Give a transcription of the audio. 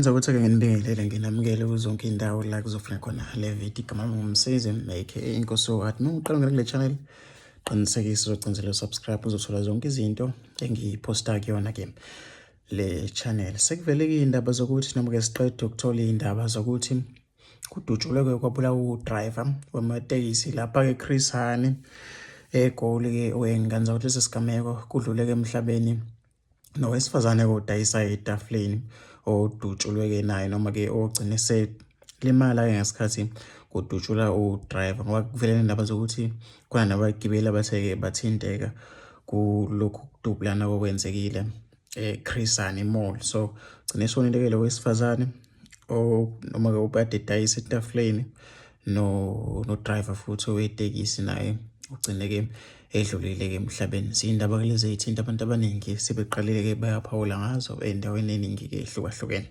Ngizokuthi-ke nginibingelele nginamukele kuzonke iy'ndawo la kuzofika khona le video. Igama lami nguMsizi aka Inkosi Owati. Uma uqala ungena kule channel, qinisekisa uzocindezela u-subscribe uzothola zonke izinto engiyiphosta kuyona-ke le channel. Sekuvele-ke iy'ndaba zokuthi noma-ke siqeda ukuthola iy'ndaba zokuthi kudutshulwe-ke kwabulawa udrayiva wamatekisi lapha-ke Chris Hani eGoli-ke wengane zakuthi lesi sigameko kudlule-ke emhlabeni nowesifazane kodayisa etafuleni odutshulwe-ke naye noma-ke ogcine selimala-ke ngesikhathi kudutshula udrayiva ngoba kuvele nendaba zokuthi khona nabagibeli abathe-ke bathinteka kulokhu kudubulana okwenzekile eChris Hani Mall. So gcine eshonile-ke lo wesifazane noma-ke obekade edayisa etafuleni no-driver futhi owetekisi naye ugcine-ke edlulile-ke emhlabeni. Ziyindaba-ke lezi ey'thinta abantu abaningi sebeqalile-ke bayaphawula ngazo ey'ndaweni ey'ningi-ke ey'hlukahlukene.